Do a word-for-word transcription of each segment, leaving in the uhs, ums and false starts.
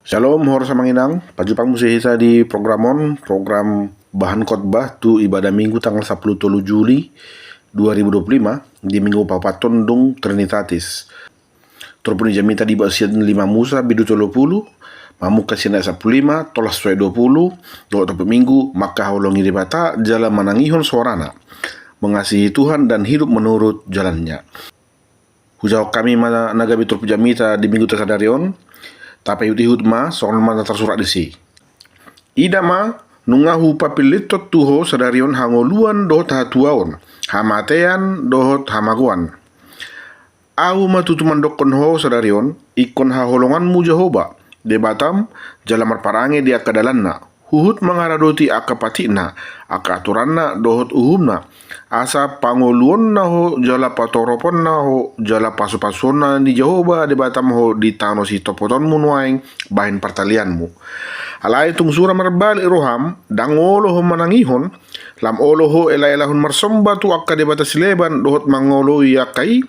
Shalom, horas amang inang. Pajumpang muse hita di program on, program bahan khotbah tu ibadah Minggu tanggal sampulu tolu Juli dua ribu dua puluh lima, di Minggu paopathon dung Trinitatis. Turpuk ni jamita dibahen sian lima Musa bindu tolu pulu, mamungka sian ayat sampulu lima, tolhas tu ayat dua pulu, dohot turpuk Minggu, mangkaholongi Debata jala manangihon soarana, mengasihi Tuhan dan hidup menurut jalannya. Hujahahon hami ma na gabe turpuk jamita di Minggu sadari on, tapaihutihut ma, songon on ma na tarsurat disi. Ida ma, nunga hupapillithon tu ho sadari on hangoluan dohot hatuaon, hamatean dohot hamagoan. Ahu ma tutu mandokkon ho sadari on, ingkon haholonganmu Jahowa, Debatam, jala marparange di angka dalanna, huhut mangaradoti angka patikna, angka aturanna dohot uhumna, asa pangoluonna ho jala patoroponna ho jala pasupasuonna ni Jahowa Debatam ho di tano sitopotonmu nuaeng bahen partalianmu. Alai tung sura marbalik roham, ndang olo ho manangihon, lam olo ho elaelahon marsomba tu angka debata sileban dohot mangoloi angka i.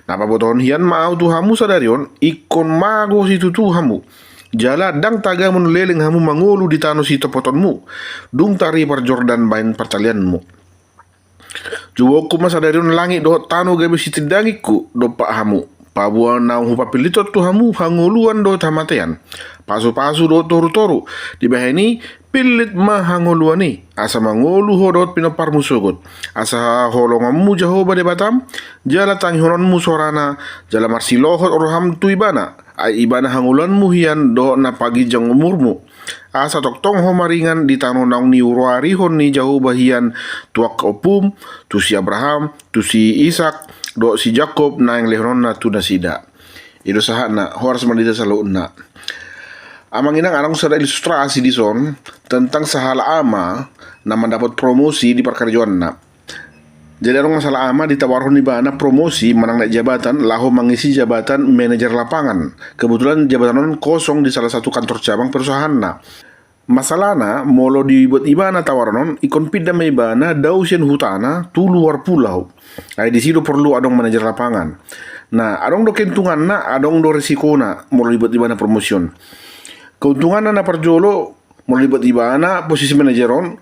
Na pabotohon hian ma ahu tu hamu sadari on, ingkon mago situtu hamu, jala ndang tagamon leleng hamu mangolu di tano sitopotonmu, dung taripar Jordan bahen partalianmu. Jouonku ma sadari on langit dohot tano gabe sitindangingku dompak hamu, paboa naung hupapillithon tu hamu hangoluan dohot hamatean, pasupasu dohot torutoru. Dibahen i, pillit ma hangoluan i, asa mangolu ho dohot pinomparmu sogot, asa haholonganmu Jahowa Debatam, jala tangihononmu soarana, jala marsilohot roham tu Ibana, ai Ibana hangoluanmu hian dohot na paginjang umurmu, asa tongtong ho maringan di tano naung niuruarihon ni Jahowa hian tu angka ompum, tu si Abraham, tu si Isak, dohot si Jakob naeng lehononna tu nasida. I do sahatna, horas ma di hita saluhutna. Amang inang, adong sada ilustrasi dison tentang sahalak ama na mandapot promosi di parkarejoanna. Jadi adong ma sahalak ama ditawarhon ibana promosi manang naik jabatan laho mangisi jabatan manajer lapangan. Kebetulan jabatan on kosong di salah satu kantor cabang perusahaanna. Masalahna, molo dibuat ibana tawaran on, ingkon pinda ma ibana dao sian hutana tu luar pulau. Ai disi do porlu adong manajer lapangan. Nah, adong do keuntunganna, adong do resikona molo dibuat ibana promosi on. Keuntunganna na parjolo, molo dibuat ibana posisi manajer on,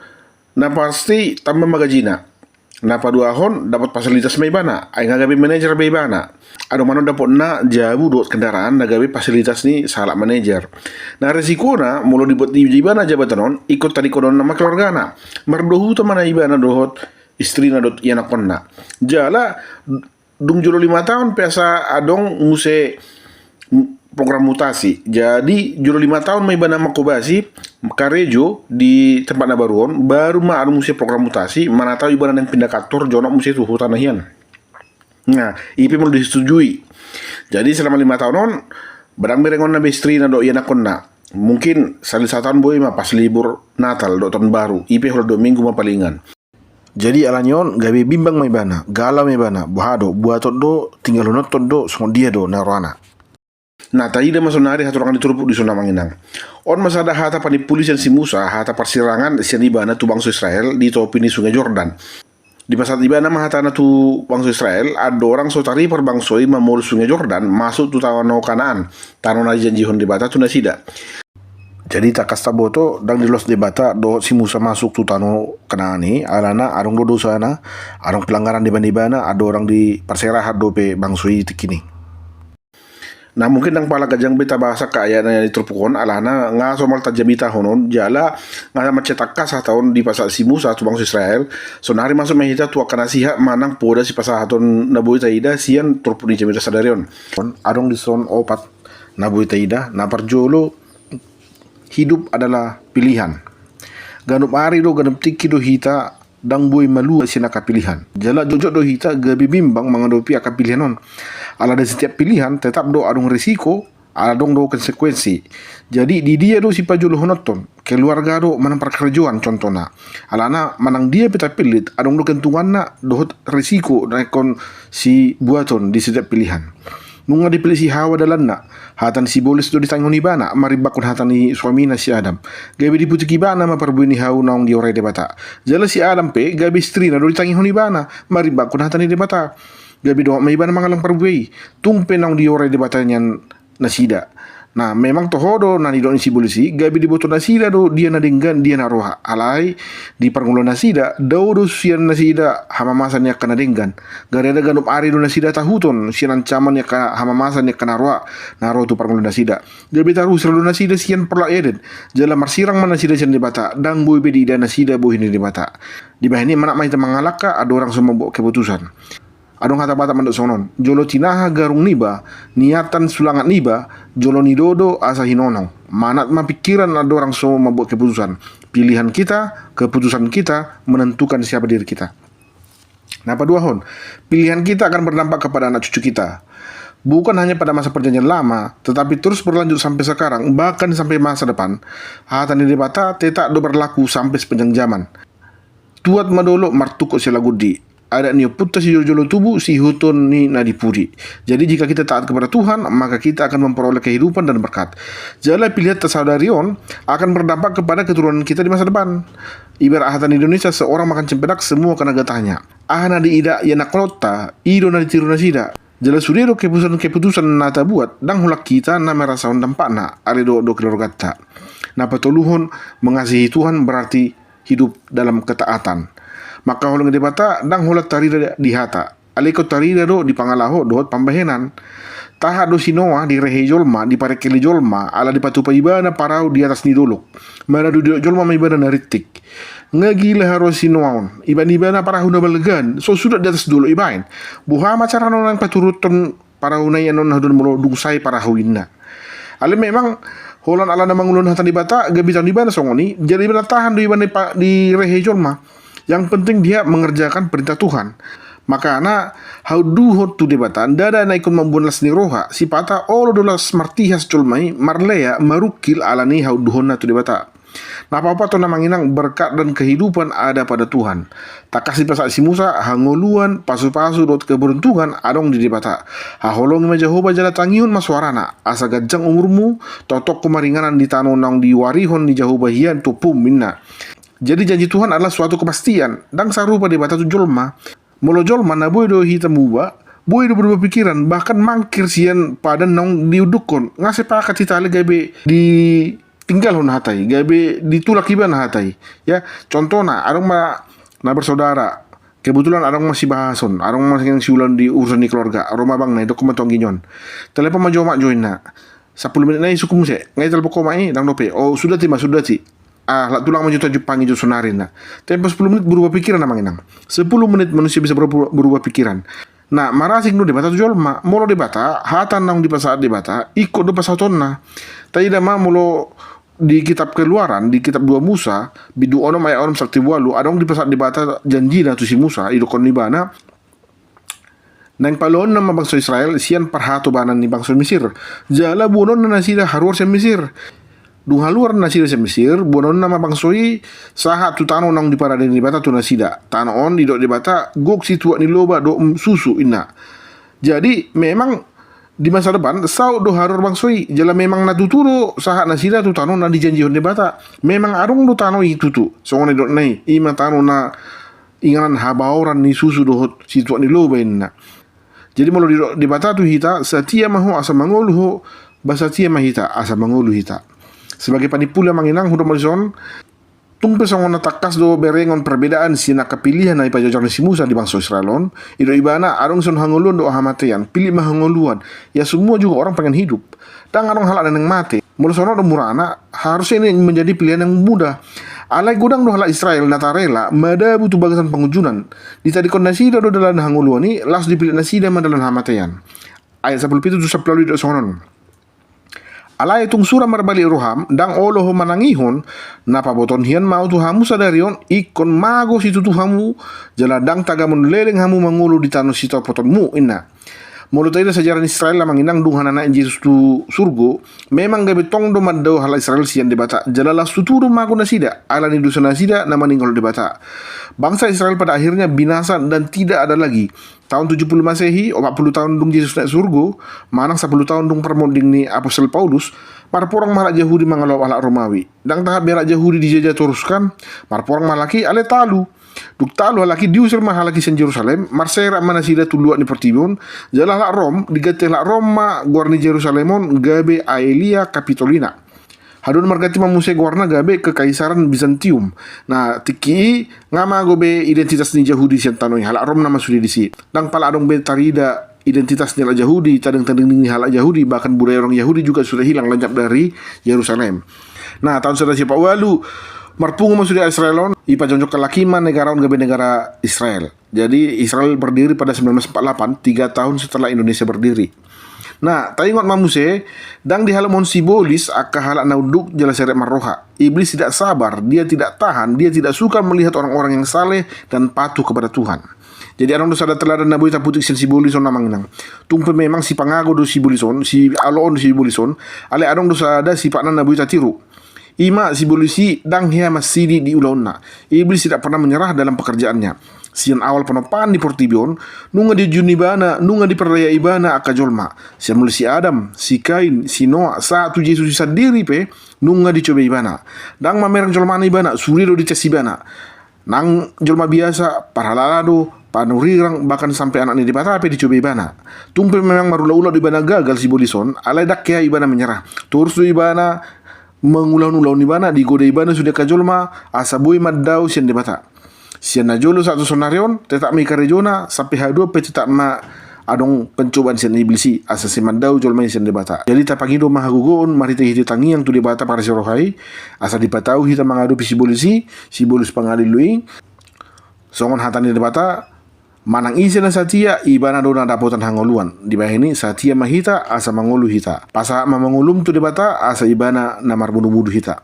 na pasti tamba ma gajina. Na paduahon, dapot fasilitas ma ibana, ai nga gabe manajer be ibana. Adong ma annon dapotna jabu dohot kendaraan na gabe fasilitas ni sahalak manajer. Na resikona, molo dibuat ibana jabatan on, ingkon tadingkononna ma keluargana. Mardohutan ma na ibana dohot istrina dohot ianakkonna. Jala dung jolo lima taon pe asa adong muse program mutasi. Jadi jolo lima taon ma ibana manghobasi karejo di tempat na baru on, baru ma adong muse program mutasi, mana tau ibana naeng pinda kantor jonok muse tu hutana hian. Nah, i pe molo disetujui. Jadi selama lima taon on, ba ndang berengonna be istrina dohot ianakkonna. Mungkin sahali sataon boi ma pas libur Natal dohot Taon Baru, i pe holan dua minggu ma palingan. Jadi alani on gabe bimbang ma ibana, galau ma ibana, boha do, buaton do, tinggalhononton do, songon dia do na rohana. Nah, taida ma sonari hatorangan ni turpuk dison amang inang. On ma sada hata panimpuli sian si Musa, hata parsirangan sian ibana tu bangso Israel di topi ni Sungai Jordan. Dipasahat ibana ma hatana tu bangso Israel, andorang so taripar bangso i mamolus Sungai Jordan masuk tu tano Kanaan, tano na dijanjihon Debata tu nasida. Jadi tangkas taboto, ndang diloas Debata dohot si Musa masuk tu tano Kanaan i, alana adong do dosana, adong pelanggaran dibahen ibana, andorang diparserahan dope bangso i tingki i. Nah, mungkin ndang pala ganjang be tabahas angka ayat na di turpuk on, alana nga somal tajamitahon on, jala nga mansai tangkas hata on dipasahat si Musa tu bangso Israel. Sonari masuk ma hita tu angka nasihat manang poda sipasahaton na boi taida sian turpuk ni jamita sadari on. Adong dison opat na boi taida. Na parjolo, hidup adalah pilihan. Ganup ari do, ganup tingki do hita ndang boi malua sian angka pilihan. Jala jotjot do hita gabe bimbang mangadopi angka pilihan on. Ala di setiap pilihan tetap do adong resiko, adong do konsekuensi. Jadi di dia do sipajolohononton, keluarga do manang parkarejoan contohna. Alana manang dia pe tapillit, adong do keuntunganna dohot resiko na ingkon sibuaton di setiap pilihan. Nunga dipillit si Hawa dalanna, hata ni sibolis do ditangihon ibana, marimbangkon hata ni suamina si Adam. Gabe diputik ibana ma parbue ni hau naung diorai Debata. Jala si Adam pe, gabe istrina do ditangihon ibana, marimbangkon hata ni Debata. Gabe dongan ma ibana mangallang parbue i, tung pe naung diorai Debata nian nasida. Nah, memang toho do na nidok ni sibolis i, gabe diboto nasida do dia na denggan, dia na roha. Alai di parngoluan nasida, dao do sian nasida hamamasa ni angka na denggan. Gariada ganup ari do nasida tahuton sian ancaman ni angka hamamasa ni angka na roa na ro tu parngoluan nasida. Gabe tarusir do nasida sian Porlak Eden. Jala marsirang ma nasida sian Debata, ndang boi be diida nasida bohi ni Debata. Dibahen i manat ma hita mangalangka andorang so mambuat keputusan. Adong hata Batak mandok songon on: jolo tinaha garung niba, niatan sulangat niba, jolo nidodo asa hinonong. Manat ma pingkiran andorang so mambuat keputusan. Pilihan kita, keputusan kita menentukan siapa diri kita. Na paduahon, pilihan kita akan berdampak kepada anak cucu kita. Bukan hanya pada masa perjanjian lama, tetapi terus berlanjut sampai sekarang, bahkan sampai masa depan. Hata ni Debata tetap do berlaku sampai sepanjang zaman. Tuat ma dolok martungkot siala gundi. Adat ni ompunta sijolojolo tubu siihuthon ni na di pudi. Jadi jika kita taat kepada Tuhan, maka kita akan memperoleh kehidupan dan berkat. Jala pilihanta sadari on akan berdampak kepada keturunan kita di masa depan. Ibarat hata ni Indonesia, seorang makan cempedak, semua kena getahnya. Aha na diida ianakhononta, i do na ditiru nasida. Jala sude do keputusan-keputusan na tabuat, ndang holan hita na merasahon dampakna, alai dohot do keluarganta. Na patoluhon, mengasihi Tuhan berarti hidup dalam ketaatan. Mangkaholongi Debata ndang holan tarida di hata, alai ingkon tarida do di pangalaho dohot pambahenan. Tahat do si Noah direhei jolma, diparengkeli jolma, ala dipatupa ibana parau di atas ni dolok. Manang dung didok jolma ma ibana na rintik. Nga gila haroa si Noah on, ibaen ibana parau na balga an, so suda di atas dolok ibaen. Boha ma carana naeng paturuthon parau na i annon na haduan molo dung sae parau inna. Alai memang holan ala na mangulahon hata ni Debata, gabe taon ibana songon i, jadi ibana tahan do ibana pa-, direhei jolma. Yang penting dia mengerjakan perintah Tuhan. Makana haunduhon tu Debata, ndada na ingkon mamboan las ni roha, sipata olo do las martihas jolma i, marlea, marungkil ala ni haunduhonna tu Debata. Na paopathon amang inang, berkat dan kehidupan ada pada Tuhan. Tangkas dipasahat si Musa hangoluan, pasupasu dohot keberuntungan adong di Debata. Haholongi ma Jahowa jala tangihon ma soarana, asa ganjang umurmu, tongtong ho maringanan di tano naung diwarihon ni Jahowa hian tu ompum, ninna. Jadi janji Tuhan adalah suatu kepastian, ndang sarupa Debata tu jolma. Molo jolma na boi do hita muba, boi do berubah pikiran, bahkan mangkir sian padan naung diundukhon, nga sepakat hita alai gabe ditinggalhon hata i, gabe ditulak ibana hata i. Ya, contohna, adong ma na bersaudara, kebetulan adong ma sibahason, adong ma sian siulaon di urusan ni keluarga, ro ma abangna i, dok ma tu anggi on. Telepon ma jo omak jo inna. Sampulu menit nai sungkun muse, nga i telepon ho omak i, ndang dope. O, sudah ti ma, sudah ti. Ah, halak tulang ma jo tajumpangi jo sonari na. Tempo sepuluh menit berubah pikiran amang inang. Sepuluh menit manusia bisa berubah, berubah pikiran. Nah, marasing do Debata tu jolma. Molo Debata, hata naung dipasahat Debata, ingkon do pasahatonna. Taida ma molo di kitab Keluaran, di kitab dua Musa, bindu onom ayat onom sahat tu ualu, adong dipasahat Debata janjina tu si Musa, idokhon ibana, naeng paloonna ma bangso Israel sian parhatobanan ni bangso Misir. Jala boanonna nasida haruar sian Misir. Dung haluar nasida sian Misir, boanonna ma bangso i sahat tu tano naung diparade ni Debata tu nasida. Tano on didok Debata gok situak ni loba dohot susu, inna. Jadi memang di masa depan saut do haruar bangso i, jala memang na tutu do sahat nasida tu tano na dijanjihon Debata. Memang adong do tano i tutu, songon na didokna i, i ma tano na inganan habaoran ni susu dohot situak ni loba, inna. Jadi molo didok Debata tu hita, setia ma ho asa mangolu ho, ba setia ma hita asa mangolu hita. Sebagai panimpuli amang inang, hudok ma dison, tung pe songon na tangkas do berengon perbedaan sian angka pilihan na ipajajar ni si Musa di bangso Israel on, didok ibana adong dison hangoluan dohot hamatean, pilih ma hangoluan. Ya, semua juga orang pengen hidup. Ndang adong halak na naeng mate. Molo songon on do murana, harusnya ini menjadi pilihan yang mudah. Alai godang do halak Israel na tarela madabu tu bagasan pangunjunan. Ditadingkon nasida do dalan hangoluan i, laos dipillit nasida ma dalan hamatean. Ayat sampulu pitu tu sampulu ualu didok songon on: Alai tung sura marbalik roham, ndang olo ho manangihon, na pabotohon hian ma ahu tu hamu sadari on, ingkon mago situtu hamu, jala ndang tagamon leleng hamu mangolu di tano sitapotonmu, inna. Molo taida sejarah ni Israel amang inang, dung hananaek Jesus tu surgo, memang gabe tong do mandao halak Israel sian Debata, jala laos tutu do mago nasida ala ni dosa nasida na maninggol Debata. Bangsa Israel pada akhirnya binasa dan tidak ada lagi. Taon tujuh puluh Masehi, opat puluh taon dung Jesus naek surgo, manang sapuluh taon dung parmonding ni apostel Paulus, marporang ma halak Jahudi mangalo halak Romawi. Ndang tahap be halak Jahudi dijajah torus kan, marporang ma halak i ale talu. Dung talu halak i diusir ma halak i sian Jerusalem, marserak ma nasida tu luat ni portibi on, jala halak Rom, diganti halak Rom ma goar ni Jerusalem on gabe Aelia Capitolina. Haduan marganti ma muse goarna gabe Kekaisaran Bizantium. Na tingki i nga mago be identitas ni Jahudi sian tano i, halak Rom nama sude disi. Ndang pala adong be tarida identitas ni halak Jahudi, tanding-tanding ni halak Jahudi, bahkan budaya orang Yahudi juga sudah hilang lenyap dari Yerusalem. Nah, tahun sada sia opat ualu, marpungu ma sude Israel on, ipajongjong halak i ma negara on gabe negara Israel. Jadi Israel berdiri pada sembilan belas empat delapan, tiga tahun setelah Indonesia berdiri. Nah, taingot ma muse, ndang dihalomhon sibolis angka halak na unduk jala serep marroha. Iblis tidak sabar, dia tidak tahan, dia tidak suka melihat orang-orang yang saleh dan patuh kepada Tuhan. Jadi adong do sada teladan na boi taputik sian sibolis on, amang inang. Tung pe memang sipangago do sibolis on, sialoon do sibolis on, alai adong do sada sipatna na boi tatiru. I ma sibolis i ndang hea mansidi di ulaonna. Iblis tidak pernah menyerah dalam pekerjaannya. Sian awal panompaan ni portibi on, nunga diujung ibana, nunga dipardaya ibana angka jolma. Sian mulai si Adam, si Kain, si Noa, sahat tu Jesus i sandiri pe, nunga dicobai ibana. Ndang mamereng jolmana ibana, sude do dicas ibana. Nang jolma biasa, parhalado, panurirang, bahkan sampe anak ni Debata pe dicobai ibana. Tung pe memang marulaula do ibana gagal sibolis on, alai ndang hea ibana menyerah. Torus do ibana mangulahon ulaon ibana, digoda ibana sude angka jolma, asa boi mandao sian Debata. Sian na jolo sahat tu saonari on, tetap ma i karejona, sampe haduan pe tetap ma adong pencobaan sian iblis i, asa sai mandao jolma i sian Debata. Jadi tapangido ma hagogoon marhitehite tangiang tu Debata parasi roha i, asa dipatau hita mangadopi sibolis i, sibolis pangalillu i. Songon hata ni Debata, manang ise na satia, ibana do na dapotan hangoluan. Dibahen i, satia ma hita, asa mangolu hita. Pasahat ma mangolum tu Debata, asa ibana na marmudu-mudu hita.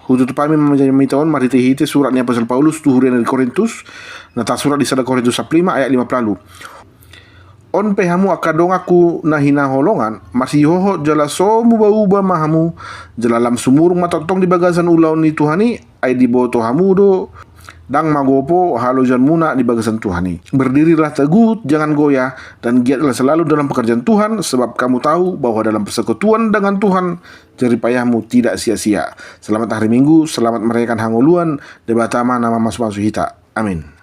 Hututup hami ma jamita on marhitehite surat ni apostel Paulus tu huria na di Korintus, na tarsurat di sada Korintus sampulu lima ayat lima pulu ualu. On pe hamu angka donganku na hinaholongan, marsihohot jala so muba-uba ma hamu, jala lam sumurung ma tongtong di bagasan ulaon ni Tuhan i, ai diboto hamu do, ndang magopo halojonmuna di bagasan Tuhan i. Berdirilah teguh, jangan goyah, dan giatlah selalu dalam pekerjaan Tuhan, sebab kamu tahu bahwa dalam persekutuan dengan Tuhan, jerih payahmu tidak sia-sia. Selamat hari Minggu, selamat merayakan hangoluan, Debata ma na mamasu-masu hita. Amin.